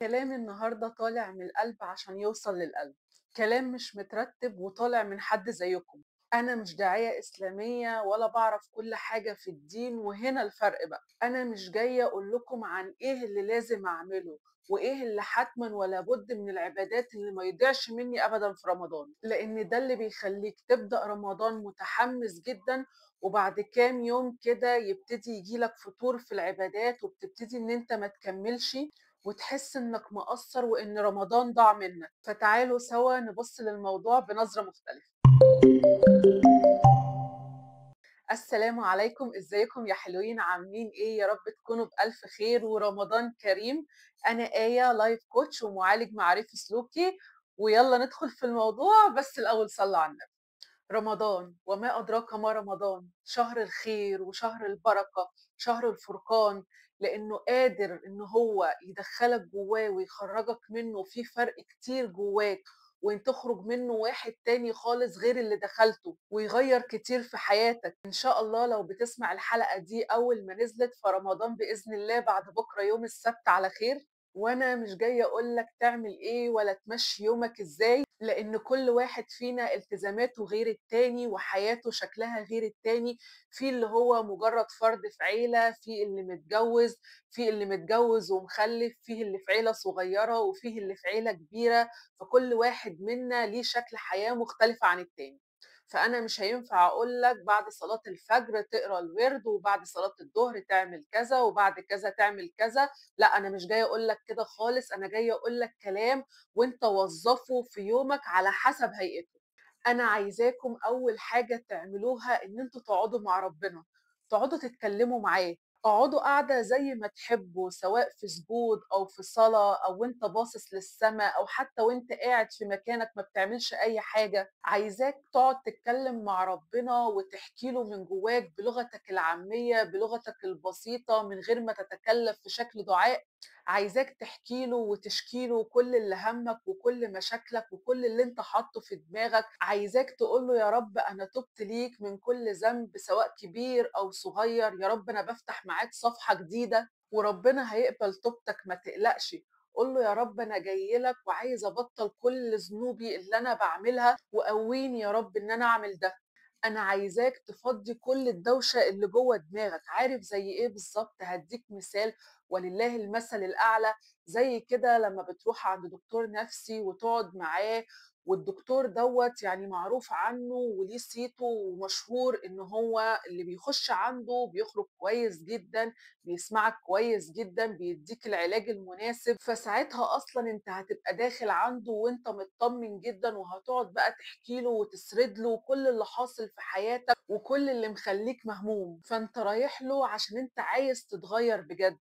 كلام النهارده طالع من القلب عشان يوصل للقلب، كلام مش مترتب وطالع من حد زيكم. أنا مش داعية إسلامية ولا بعرف كل حاجة في الدين، وهنا الفرق بقى. أنا مش جاية أقول لكم عن إيه اللي لازم أعمله وإيه اللي حتما ولا بد من العبادات اللي ما يضيعش مني أبدا في رمضان، لأن ده اللي بيخليك تبدأ رمضان متحمس جدا، وبعد كام يوم كده يبتدي يجيلك فتور في العبادات، وبتبتدي إن أنت ما تكملش وتحس إنك مقصر وإن رمضان ضاع منك. فتعالوا سوا نبص للموضوع بنظرة مختلفة. السلام عليكم، ازيكم يا حلوين؟ عاملين ايه؟ يا رب تكونوا بألف خير ورمضان كريم. انا آية، life coach ومعالج معرفي سلوكي، ويلا ندخل في الموضوع. بس الاول صلوا على النبي. رمضان وما ادراك ما رمضان، شهر الخير وشهر البركة، شهر الفرقان، لانه قادر ان هو يدخلك جواه ويخرجك منه. في فرق كتير جواك، وان تخرج منه واحد تاني خالص غير اللي دخلته، ويغير كتير في حياتك ان شاء الله. لو بتسمع الحلقة دي اول ما نزلت فرمضان باذن الله بعد بكرة يوم السبت على خير. وانا مش جاية اقول لك تعمل ايه ولا تمشي يومك ازاي، لان كل واحد فينا التزاماته غير التاني وحياته شكلها غير التاني. في اللي هو مجرد فرد في عيلة، في اللي متجوز، في اللي متجوز ومخلف، فيه اللي في عيلة صغيرة، وفيه اللي في عيلة كبيرة. فكل واحد منا ليه شكل حياة مختلفة عن التاني. فأنا مش هينفع أقول لك بعد صلاة الفجر تقرأ الورد، وبعد صلاة الظهر تعمل كذا، وبعد كذا تعمل كذا. لا، أنا مش جاية أقول لك كده خالص. أنا جاية أقول لك كلام وأنت وظفه في يومك على حسب هيئته. أنا عايزاكم أول حاجة تعملوها إن أنتوا تقعدوا مع ربنا، تقعدوا تتكلموا معاه، اقعدوا قاعدة زي ما تحبوا، سواء في سجود أو في صلاة أو وانت باصص للسماء، أو حتى وانت قاعد في مكانك ما بتعملش أي حاجة. عايزاك تقعد تتكلم مع ربنا وتحكي له من جواك بلغتك العامية، بلغتك البسيطة، من غير ما تتكلف في شكل دعاء. عايزاك تحكي له وتشكي له كل اللي همك وكل مشاكلك وكل اللي انت حاطه في دماغك. عايزاك تقول له يا رب انا تبت ليك من كل ذنب، سواء كبير او صغير. يا رب انا بفتح معاك صفحة جديدة، وربنا هيقبل توبتك، ما تقلقش. قول له يا رب انا جاي لك وعايز ابطل كل ذنوبي اللي انا بعملها، وقويني يا رب ان انا اعمل ده. انا عايزاك تفضي كل الدوشة اللي جوه دماغك. عارف زي ايه بالظبط؟ هديك مثال ولله المثل الاعلى. زي كده لما بتروح عند دكتور نفسي وتقعد معاه، والدكتور دوت يعني معروف عنه وليه صيته ومشهور ان هو اللي بيخش عنده بيخرج كويس جدا، بيسمعك كويس جدا، بيديك العلاج المناسب. فساعتها اصلا انت هتبقى داخل عنده وانت مطمن جدا، وهتقعد بقى تحكي له وتسرد له كل اللي حاصل في حياتك وكل اللي مخليك مهموم. فانت رايح له عشان انت عايز تتغير بجد.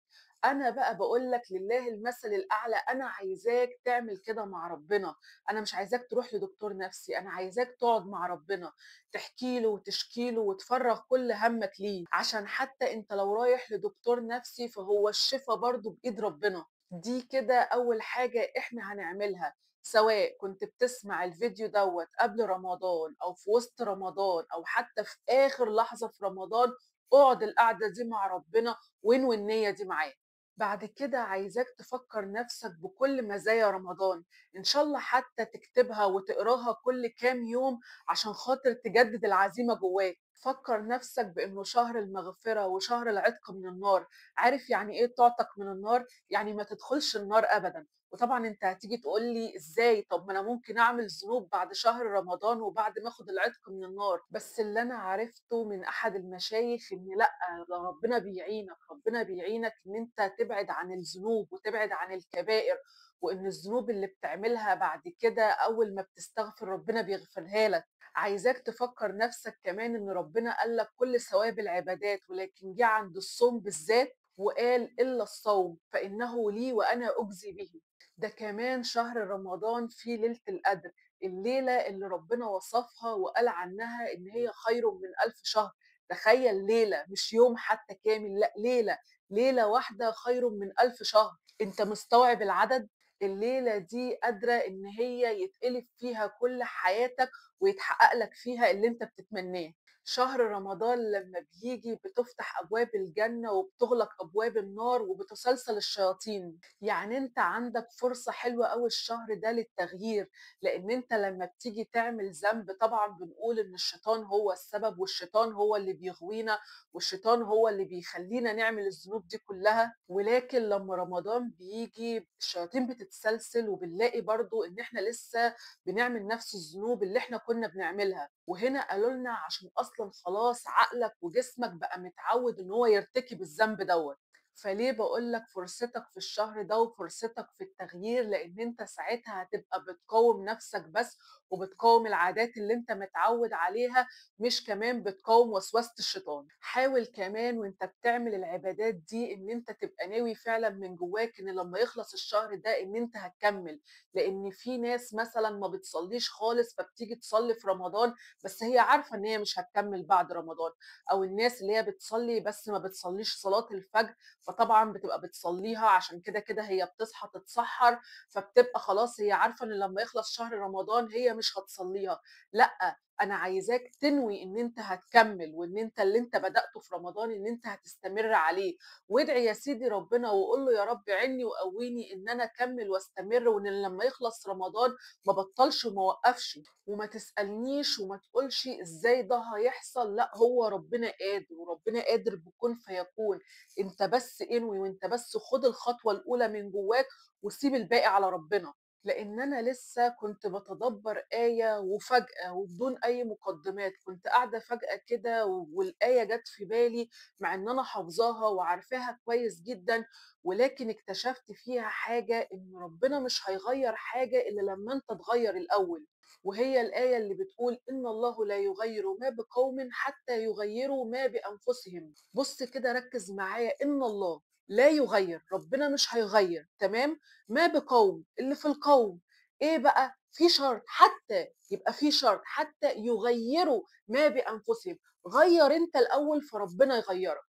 أنا بقى بقول لك لله المثل الأعلى، أنا عايزاك تعمل كده مع ربنا. أنا مش عايزاك تروح لدكتور نفسي، أنا عايزاك تقعد مع ربنا، تحكي له وتشكي له وتفرغ كل همك ليه. عشان حتى أنت لو رايح لدكتور نفسي فهو الشفاء برضو بإيد ربنا. دي كده أول حاجة إحنا هنعملها، سواء كنت بتسمع الفيديو دوت قبل رمضان أو في وسط رمضان أو حتى في آخر لحظة في رمضان. اقعد القعدة دي مع ربنا وانوي النية دي معاه. بعد كده عايزاك تفكر نفسك بكل مزايا رمضان، إن شاء الله حتى تكتبها وتقراها كل كام يوم عشان خاطر تجدد العزيمة جواك. فكر نفسك بأنه شهر المغفرة وشهر العتق من النار. عارف يعني إيه تعتق من النار؟ يعني ما تدخلش النار أبدا. وطبعا انت هتيجي تقول لي ازاي؟ طب ما انا ممكن اعمل ذنوب بعد شهر رمضان وبعد ما اخد العتق من النار. بس اللي انا عرفته من احد المشايخ ان لا، ده ربنا بيعينك، ربنا بيعينك ان انت تبعد عن الذنوب وتبعد عن الكبائر، وان الذنوب اللي بتعملها بعد كده اول ما بتستغفر ربنا بيغفرها لك. عايزاك تفكر نفسك كمان ان ربنا قال لك كل ثواب العبادات، ولكن جه عند الصوم بالذات وقال الا الصوم فانه لي وانا اجزي به. ده كمان شهر رمضان فيه ليلة القدر، الليلة اللي ربنا وصفها وقال عنها إن هي خير من 1000 شهر. تخيل ليلة، مش يوم حتى كامل، لا ليلة، ليلة واحدة خير من 1000 شهر. انت مستوعب العدد؟ الليلة دي قادرة إن هي يتقلب فيها كل حياتك ويتحقق لك فيها اللي انت بتتمناه. شهر رمضان لما بيجي بتفتح أبواب الجنة وبتغلق أبواب النار وبتسلسل الشياطين. يعني أنت عندك فرصة حلوة أوي الشهر ده للتغيير، لأن أنت لما بتيجي تعمل ذنب طبعا بنقول إن الشيطان هو السبب، والشيطان هو اللي بيغوينا، والشيطان هو اللي بيخلينا نعمل الذنوب دي كلها. ولكن لما رمضان بيجي الشياطين بتتسلسل، وبنلاقي برضو إن إحنا لسه بنعمل نفس الذنوب اللي إحنا كنا بنعملها. وهنا قالوا لنا عشان أصلا خلاص عقلك وجسمك بقى متعود إن هو يرتكب الذنب دوت. فليه بقول لك فرصتك في الشهر ده وفرصتك في التغيير؟ لأن أنت ساعتها هتبقى بتقاوم نفسك بس، وبتقاوم العادات اللي أنت متعود عليها، مش كمان بتقاوم وسوسة الشيطان. حاول كمان وانت بتعمل العبادات دي ان انت تبقى ناوي فعلا من جواك ان لما يخلص الشهر ده ان انت هتكمل، لان في ناس مثلا ما بتصليش خالص فبتيجي تصلي في رمضان بس هي عارفة ان هي مش هتكمل بعد رمضان، او الناس اللي هي بتصلي بس ما بتصليش صلاة الفجر فطبعا بتبقى بتصليها عشان كده كده هي بتصحى تتسحر، فبتبقى خلاص هي عارفة ان لما يخلص شهر رمضان هي مش هتصليها. لا، انا عايزاك تنوي ان انت هتكمل، وان انت اللي انت بدأته في رمضان ان انت هتستمر عليه. وادعي يا سيدي ربنا وقول له يا رب عني وقويني ان انا اكمل واستمر، وان لما يخلص رمضان ما بطلش وما وقفش. وما تسألنيش وما تقولش ازاي ده هيحصل، لا، هو ربنا قادر، وربنا قادر بكون فيكون. انت بس انوي، وانت بس خد الخطوة الاولى من جواك وسيب الباقي على ربنا. لأن أنا لسه كنت بتدبر آية وفجأة وبدون أي مقدمات كنت قاعدة فجأة كده والآية جت في بالي، مع إن أنا حافظاها وعارفاها كويس جدا، ولكن اكتشفت فيها حاجة، إن ربنا مش هيغير حاجة إلا لما أنت تغير الأول. وهي الآية اللي بتقول إن الله لا يغير ما بقوم حتى يغيروا ما بأنفسهم. بص كده ركز معايا، إن الله لا يغير، ربنا مش هيغير، تمام، ما بقوم، اللي في القوم ايه بقى؟ في شرط، حتى يبقى في شرط، حتى يغيروا ما بأنفسهم. غير انت الاول فربنا يغيرك.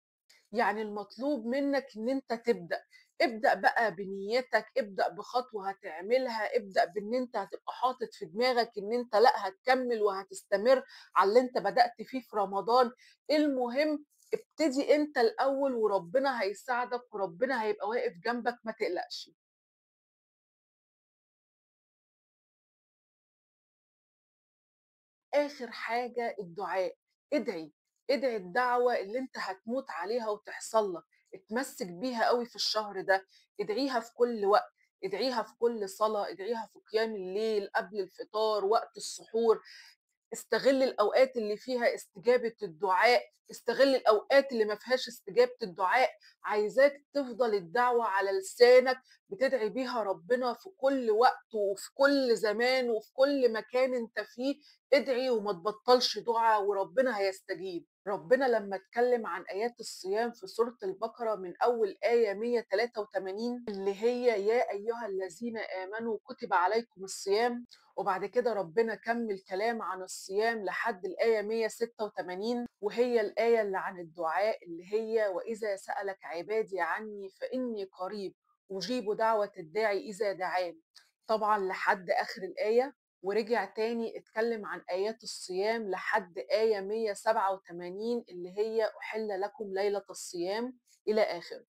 يعني المطلوب منك ان انت تبدأ، ابدأ بقى بنيتك، ابدأ بخطوة هتعملها، ابدأ بان انت هتبقى حاطط في دماغك ان انت لا هتكمل وهتستمر على اللي انت بدأت فيه في رمضان. المهم ابتدي انت الاول وربنا هيساعدك وربنا هيبقى واقف جنبك، ما تقلقش. اخر حاجة الدعاء، ادعي، ادعي الدعوة اللي انت هتموت عليها وتحصل لك، اتمسك بيها قوي في الشهر ده، ادعيها في كل وقت، ادعيها في كل صلاة، ادعيها في قيام الليل، قبل الفطار، وقت السحور. استغل الأوقات اللي فيها استجابة الدعاء، استغل الأوقات اللي ما فيهاش استجابة الدعاء. عايزاك تفضل الدعوة على لسانك، بتدعي بيها ربنا في كل وقت وفي كل زمان وفي كل مكان انت فيه. ادعي وما تبطلش دعاء وربنا هيستجيب. ربنا لما اتكلم عن آيات الصيام في سورة البقرة من أول آية 183 اللي هي يا أيها الذين آمنوا كتب عليكم الصيام، وبعد كده ربنا كمل كلام عن الصيام لحد الآية 186، وهي الآية اللي عن الدعاء اللي هي وإذا سألك عبادي عني فإني قريب أجيب دعوة الداعي إذا دعان، طبعا لحد آخر الآية. ورجع تاني اتكلم عن آيات الصيام لحد آية 187 اللي هي أحل لكم ليلة الصيام إلى آخره.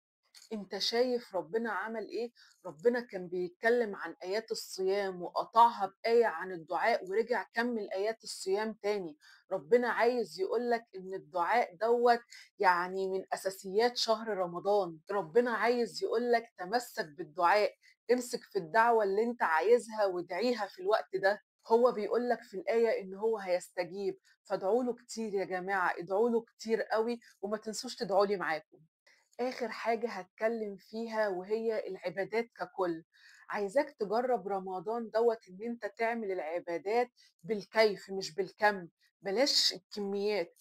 انت شايف ربنا عمل ايه؟ ربنا كان بيتكلم عن آيات الصيام وقطعها بآية عن الدعاء ورجع كمل آيات الصيام تاني. ربنا عايز يقولك ان الدعاء دوت يعني من أساسيات شهر رمضان. ربنا عايز يقولك تمسك بالدعاء، امسك في الدعوة اللي انت عايزها وادعيها في الوقت ده. هو بيقولك في الآية إن هو هيستجيب، فادعوا له كتير يا جماعة، ادعوا له كتير قوي، وما تنسوش تدعوا لي معاكم. آخر حاجة هتكلم فيها وهي العبادات ككل. عايزاك تجرب رمضان دوت إن أنت تعمل العبادات بالكيف مش بالكم، بلاش الكميات،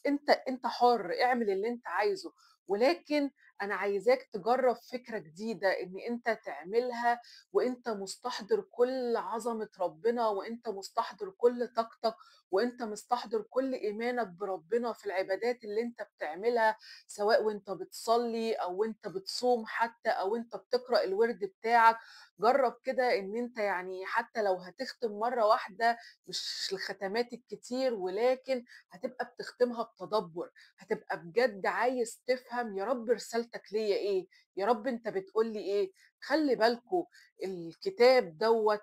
أنت حر، اعمل اللي أنت عايزه، ولكن أنا عايزاك تجرّب فكرة جديدة إن أنت تعملها وأنت مستحضر كل عظمة ربنا، وأنت مستحضر كل طاقتك، وأنت مستحضر كل إيمانك بربنا في العبادات اللي أنت بتعملها، سواء وأنت بتصلي أو وأنت بتصوم حتى أو أنت بتقرأ الورد بتاعك. جرّب كده إن أنت يعني حتى لو هتختم مرّة واحدة، مش الختمات الكتير، ولكن هتبقى بتختمها بتدبُّر، هتبقى بجد عايز تفهم يا رب رسالتك ليّا إيه، يا رب أنت بتقول لي إيه. خلّي بالكم الكتاب دوّة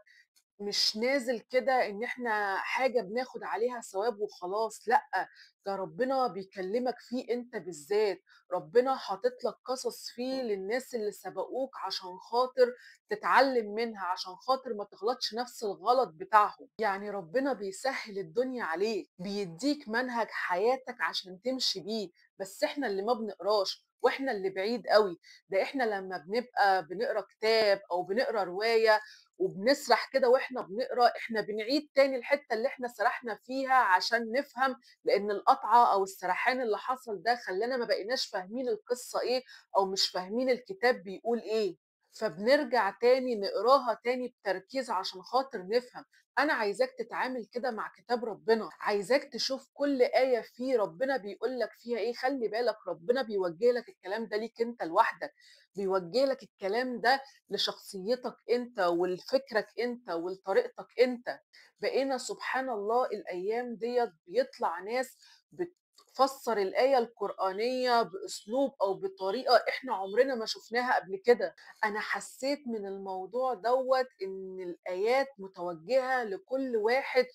مش نازل كده إن إحنا حاجة بناخد عليها ثواب وخلاص، لأ، ده ربنا بيكلمك فيه أنت بالذات، ربنا حاطط لك قصص فيه للناس اللي سبقوك عشان خاطر تتعلم منها، عشان خاطر ما تغلطش نفس الغلط بتاعهم. يعني ربنا بيسهل الدنيا عليك، بيديك منهج حياتك عشان تمشي بيه، بس إحنا اللي ما بنقراش، وإحنا اللي بعيد أوي. ده إحنا لما بنبقى بنقرا كتاب أو بنقرا رواية وبنسرح كده واحنا بنقرا، احنا بنعيد تاني الحته اللي احنا سرحنا فيها عشان نفهم، لان القطعه او السرحان اللي حصل ده خلانا ما بقيناش فاهمين القصه ايه او مش فاهمين الكتاب بيقول ايه، فبنرجع تاني نقراها تاني بتركيز عشان خاطر نفهم. انا عايزاك تتعامل كده مع كتاب ربنا، عايزاك تشوف كل آية فيه ربنا بيقول لك فيها ايه. خلي بالك ربنا بيوجه لك الكلام ده ليك انت لوحدك، بيوجه لك الكلام ده لشخصيتك انت ولفكرك انت ولطريقتك انت. بقينا سبحان الله الايام ديت بيطلع ناس بتفسر الآية القرآنية بأسلوب أو بطريقة إحنا عمرنا ما شفناها قبل كده. أنا حسيت من الموضوع دوت إن الآيات متوجهة لكل واحد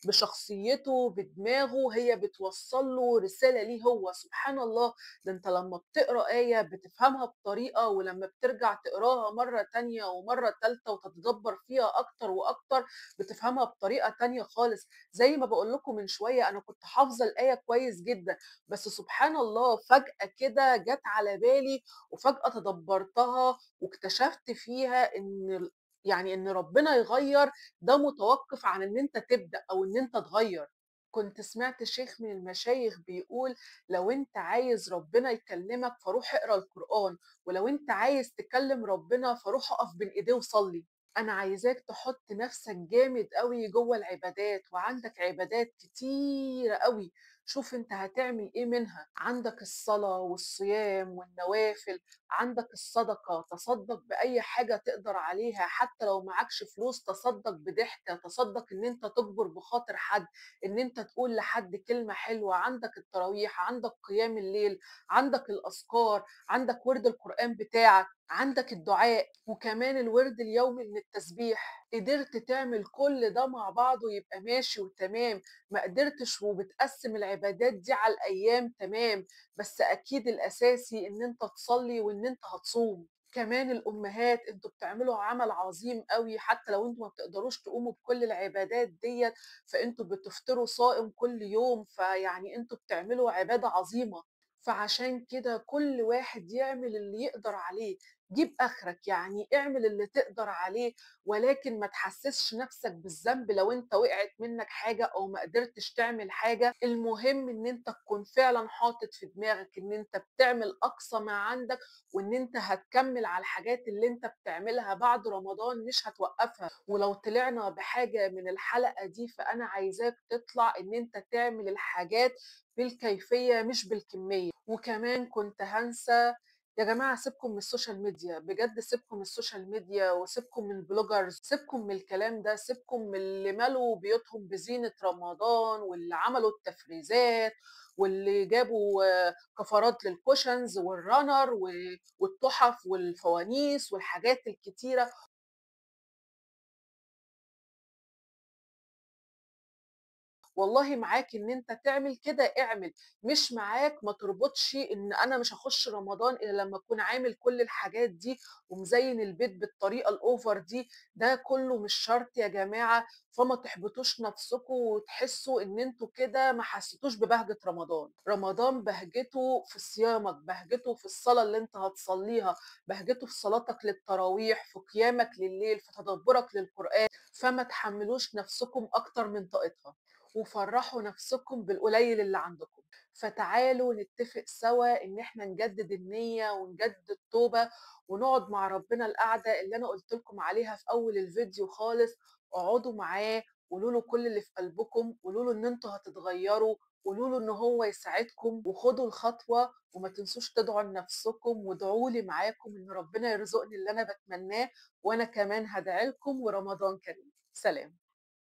بشخصيته بدماغه، هي بتوصل له رسالة ليه هو. سبحان الله، ده أنت لما بتقرأ آية بتفهمها بطريقة، ولما بترجع تقراها مرة تانية ومرة تالتة وتتدبر فيها أكتر وأكتر بتفهمها بطريقة تانية خالص. زي ما بقول لكم من شوية، أنا كنت حافظة الآية كويس جدا، بس سبحان الله فجأة كده جت على بالي وفجأة تدبرتها واكتشفت فيها إن يعني إن ربنا يغير ده متوقف عن إن أنت تبدأ أو إن أنت تغير. كنت سمعت شيخ من المشايخ بيقول لو أنت عايز ربنا يكلمك فروح اقرأ القرآن، ولو أنت عايز تكلم ربنا فروح اقف بين إيديه وصلي. أنا عايزاك تحط نفسك جامد قوي جوه العبادات، وعندك عبادات كتيرة قوي، شوف أنت هتعمل إيه منها. عندك الصلاة والصيام والنوافل، عندك الصدقة، تصدق بأي حاجة تقدر عليها، حتى لو معكش فلوس تصدق بضحكة، تصدق إن أنت تجبر بخاطر حد، إن أنت تقول لحد كلمة حلوة. عندك التراويح، عندك قيام الليل، عندك الأذكار، عندك ورد القرآن بتاعك، عندك الدعاء، وكمان الورد اليومي من التسبيح. قدرت تعمل كل ده مع بعضه يبقى ماشي وتمام، ما قدرتش وبتقسم العبادات دي على الأيام تمام، بس أكيد الأساسي إن أنت تصلي وإن أنت هتصوم. كمان الأمهات أنتوا بتعملوا عمل عظيم قوي، حتى لو أنتوا ما بتقدروش تقوموا بكل العبادات ديت، فأنتوا بتفطروا صائم كل يوم، فيعني أنتوا بتعملوا عبادة عظيمة. فعشان كده كل واحد يعمل اللي يقدر عليه، جيب آخرك، يعني اعمل اللي تقدر عليه، ولكن ما تحسسش نفسك بالذنب لو انت وقعت منك حاجة او ما قدرتش تعمل حاجة. المهم ان انت تكون فعلا حاطط في دماغك ان انت بتعمل اقصى ما عندك، وان انت هتكمل على الحاجات اللي انت بتعملها بعد رمضان، مش هتوقفها. ولو طلعنا بحاجة من الحلقة دي فأنا عايزاك تطلع ان انت تعمل الحاجات بالكيفية مش بالكمية. وكمان كنت هنسى يا جماعة، سيبكم من ال social media، بجد سيبكم من ال social media، وسيبكم من ال bloggers، سيبكم من الكلام ده، سيبكم من اللي ملوا بيوتهم بزينة رمضان، واللي عملوا التفريزات، واللي جابوا كفرات لل cushions وال runner والتحف والفوانيس والحاجات الكتيرة. والله معاك ان انت تعمل كده اعمل، مش معاك ما تربطش ان انا مش هخش رمضان الا لما اكون عامل كل الحاجات دي ومزين البيت بالطريقه ال over دي، ده كله مش شرط يا جماعه. فما تحبطوش نفسكم وتحسوا ان انتوا كده ما حسيتوش ببهجه رمضان. رمضان بهجته في صيامك، بهجته في الصلاه اللي انت هتصليها، بهجته في صلاتك للتراويح، في قيامك لليل، في تدبرك للقران. فما تحملوش نفسكم اكتر من طاقتها. وفرحوا نفسكم بالقليل اللي عندكم. فتعالوا نتفق سوا إن إحنا نجدد النية ونجدد التوبة، ونقعد مع ربنا القعدة اللي أنا قلت لكم عليها في أول الفيديو خالص. اقعدوا معاه، قولوا له كل اللي في قلبكم، قولوا له إن أنتوا هتتغيروا، قولوا له إن هو يساعدكم، وخدوا الخطوة، وما تنسوش تدعوا لنفسكم وادعوا لي معاكم إن ربنا يرزقني اللي أنا بتمناه، وأنا كمان هدعي لكم. ورمضان كريم. سلام.